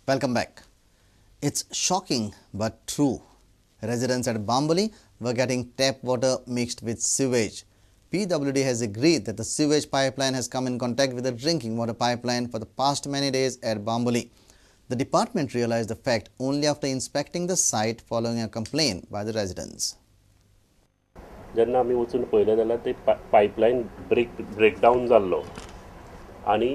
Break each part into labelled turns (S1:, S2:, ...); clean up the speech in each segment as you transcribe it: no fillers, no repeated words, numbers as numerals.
S1: Welcome back. It's shocking but true. Residents at Bambolim were getting tap water mixed with sewage. PWD has agreed that the sewage pipeline has come in contact with the drinking water pipeline for the past many days at Bambolim. The department realized the fact only after inspecting the site following a complaint by the residents.
S2: जेन्ना आमी वचून पळयलें जाल्यार ते pipeline breakdown जाल्लो आनी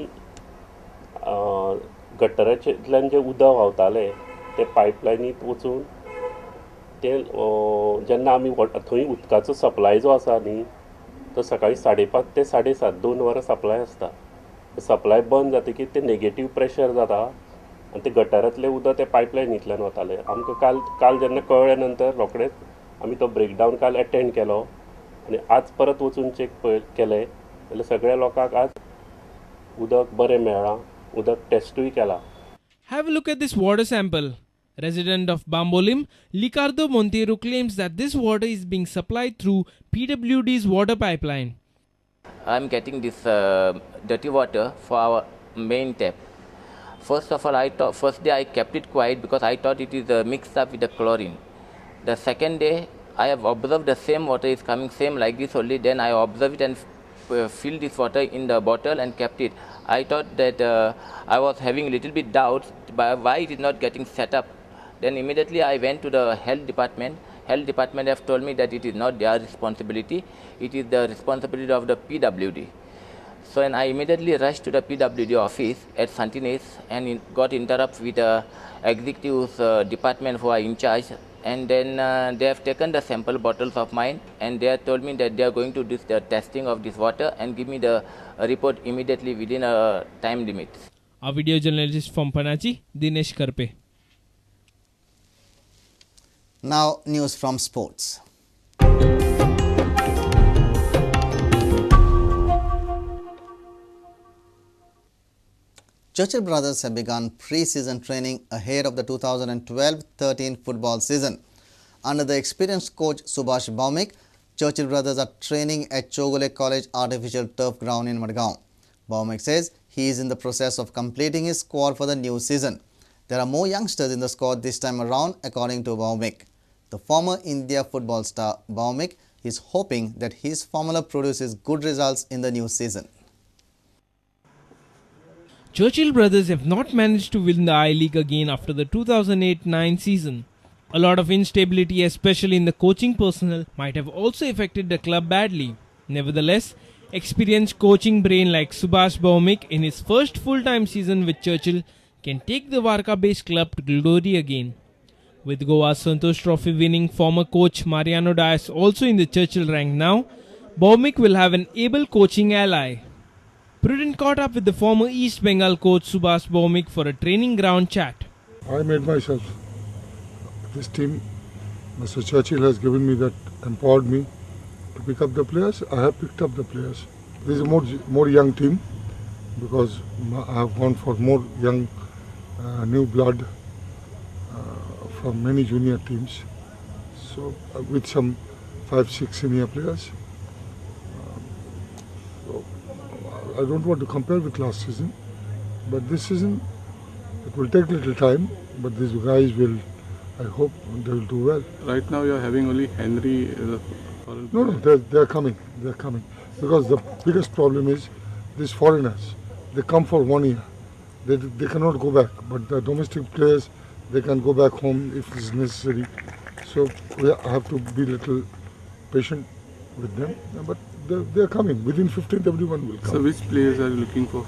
S2: गटराचेंतल्यान जें उदक व्हांवतालें तें पायपलायनींत वचून तें जेन्ना आमी थंय उदकाचो सप्लाय जो आसा न्ही तो सकाळी 5:30 ते 7:30 2 वरां सप्लाय आसता. सप्लाय बंद जातकीर तें नेगेटीव प्रेशर जाता आनी तें गटारांतलें उदक तें पायपलायनींतल्यान वतालें. आमकां काल जेन्ना कळ्ळें नंतर रोखडेंच आमी तो ब्रेकडावन काल एटेंड केलो आनी आज परत वचून चॅक केलें जाल्यार सगळ्या लोकांक आज उदक बरें मेळ्ळां. उदक टेस्टूय केला.
S3: Have a look at this water sample. Resident of Bambolim, Licardo Monteiro claims that this water is being supplied through PWD's water pipeline.
S4: I am getting this dirty water for our main tap. First of all, first day I kept it quiet because I thought it is mixed up with the chlorine. The second day, I have observed the same water is coming same like this only. Then I observed it and filled this water in the bottle and kept it. I thought that I was having a little bit doubts by why it is not getting set up. Then immediately I went to the health department. Health department have told me that it is not their responsibility. It is the responsibility of the PWD. So and I immediately rushed to the PWD office at Santines and got interrupt with the executives department who are in charge. And then they have taken the sample bottles of mine and they have told me that they are going to do the testing of this water and give me the report immediately within a time limit.
S3: Our video journalist from Panaji, Dinesh Karpe.
S1: Now news from sports. Churchill Brothers have begun pre-season training ahead of the 2012-13 football season. Under the experienced coach Subhash Bhaumik, Churchill Brothers are training at Chowgule College Artificial Turf Ground in Madgaon. Bhaumik says he is in the process of completing his squad for the new season. There are more youngsters in the squad this time around, according to Bhaumik. The former India football star Bhaumik is hoping that his formula produces good results in the new season.
S3: Churchill Brothers have not managed to win the I-League again after the 2008-9 season. A lot of instability, especially in the coaching personnel, might have also affected the club badly. Nevertheless, experienced coaching brain like Subhash Bhaumik in his first full-time season with Churchill can take the Varca-based club to glory again. With Goa's Santosh Trophy winning former coach Mariano Dias also in the Churchill rank now, Bhaumik will have an able coaching ally. Prudent caught up with the former East Bengal coach Subhash Bhaumik for a training ground chat.
S5: I made myself. This team, Mr. Churchill has given me that, empowered me to pick up the players. I have picked up the players. This is a more young team because I have gone for more young, new blood from many junior teams. So with some 5-6 senior players. So I don't want to compare with last season, but this season it will take little time, but these guys will, I hope they will do well.
S6: Right now you are having only Henry as a foreign player.
S5: No, they are coming. They are coming. Because the biggest problem is these foreigners, they come for 1 year. They cannot go back, but the domestic players, they can go back home if it's necessary. So we have to be little patient with them, but they are coming. Within 15th, everyone will come.
S6: So which players are you looking for?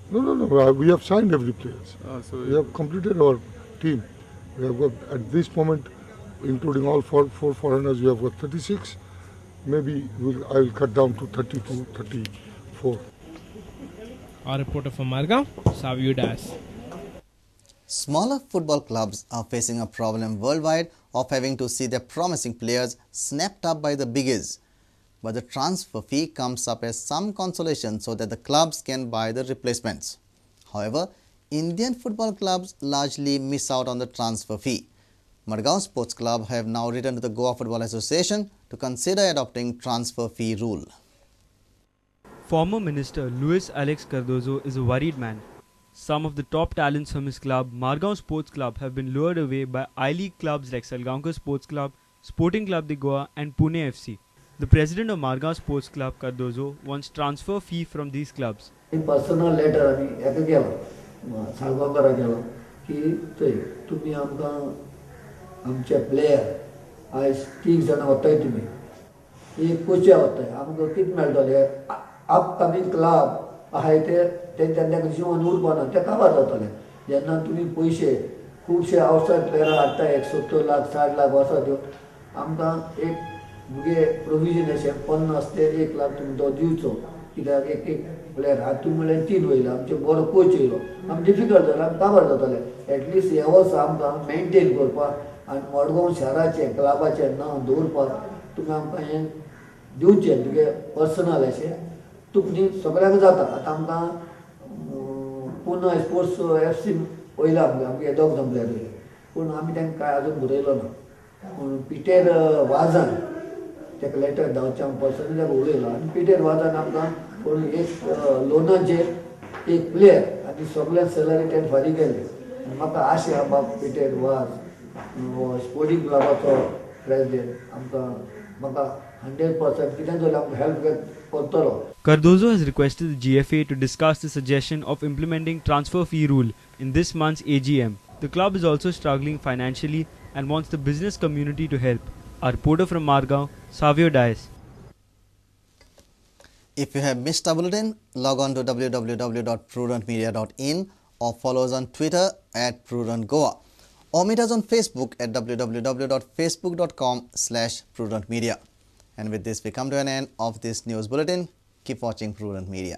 S5: No. We have signed every player. So we have completed our team. We have got, at this moment, including all four foreigners, we have got 36. Maybe I will cut down to 32, 34.
S3: Our reporter from Margao, Savio Das.
S1: Smaller football clubs are facing a problem worldwide of having to see their promising players snapped up by the biggies. But the transfer fee comes up as some consolation so that the clubs can buy the replacements. However, Indian football clubs largely miss out on the transfer fee. Madgaon Sports Club have now written to the Goa Football Association to consider adopting transfer fee rule.
S7: Former Minister Luis Alex Cardozo is a worried man. Some of the top talents from his club, Margao Sports Club, have been lured away by I-League clubs like Salgaonkar Sports Club, Sporting Club de Goa and Pune FC. The president of Margao Sports Club, Cardozo, wants transfer fee from these clubs.
S8: Personal letter आमी हेका गेलो साळगांवकाराक गेलो की चोय तुमी आमकां आमचे player आयज 3 जाणां वताय तुमी एक कोचा वताय आमकां कितें मेळटलें अपकमींग क्लब आहाय ते तेंच्या जिवन उरपाना ते काबार जातले जेन्ना तुमी पयशे खुबशे आवटसायड प्लेयरां हाडटा एक 70 लाख 60 लाख वर्सां दिवन आमकां एक मुगे प्रोविजन अशें 50 ते 1 लाख तुमी तो दिवचो कित्याक एक एक प्लेयर आतां तुमी म्हणल्यार 3 वयलो आमचे बरो कोच येयलो आमकां डिफिकल्ट जालें आमकां काबार जातलें एटलिस्ट हे वर्सा आमकां मेनटेन करपाक आनी मडगांव शाराचें क्लबाचें नांव दवरपाक तुमी आमकां हें दिवचें तुगे पर्सनल अशें तुमी सगळ्यांक जाता आतां आमकां पुना स्पोर्ट्स एफ सी वयला आमगे आमगे दोग जाण प्लेयर वयले पूण आमी तांकां कांय आजून बरयलो ना पूण पिटर वाजान ताका लेटर धांवचें आमी पर्सनली ताका उलयलो आनी पिटर वाजान आमकां पूण एक लोनाचेर एक प्लेयर आनी सगळ्या सॅलरी तेणें फारीक केली आनी म्हाका आशा आहा बाब पिटर वाज स्पोर्टींग क्लबाचो प्रेसिडेंट आमकां म्हाका 100% कितें जाल्यार आमकां हेल्प करतलो.
S7: Cardozo has requested the GFA to discuss the suggestion of implementing transfer fee rule in this month's AGM. The club is also struggling financially and wants the business community to help. Our reporter from Margao, Savio Dias.
S1: If you have missed our bulletin, log on to www.prudentmedia.in or follow us on Twitter at PrudentGoa or meet us on Facebook at www.facebook.com/prudentmedia. And with this, we come to an end of this news bulletin. Keep watching Prudent Media.